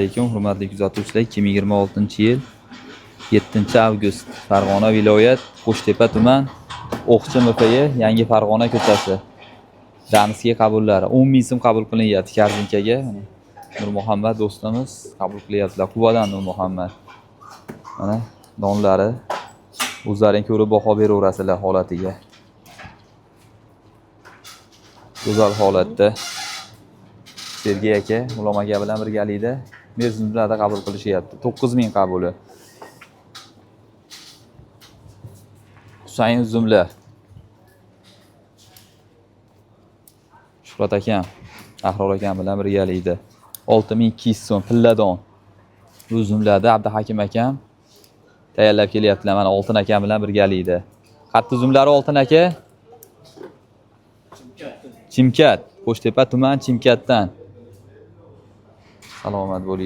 Alaykum, hurmatli kuzatuvchilar. 2026-yil 7-avgust, Farg'ona viloyat, Qo'shtepa tuman, O'qchi MPY, Yangi Farg'ona ko'chasi. Damskiy qabullari 10 ming so'm qabul qilinyapti korzinkaga. Mana Nurmuhammad do'stimiz qabul qilyaptilar. Quvadan Nurmuhammad. Mana donlari, o'zlaring ko'rib baho beraverasizlar holatiga. Go'zal holatda. Sergey aka, G'ulom aka bilan birgalikda merzimlarda qabul qilishyapti. 9000 qabuli. Husayn uzumlar. Shuhrat akam, Ahror akam bilan birgalikda 6200 so'm pilladon. Bu uzumlarda Abduhakim akam tayyorlab kelyaptilar mana Oltin akam bilan birgalikda. Qatta uzumlari, Oltin aka? Chimkat, Qo'shtepa tuman, Chimkatdan. Salomat bo'ling.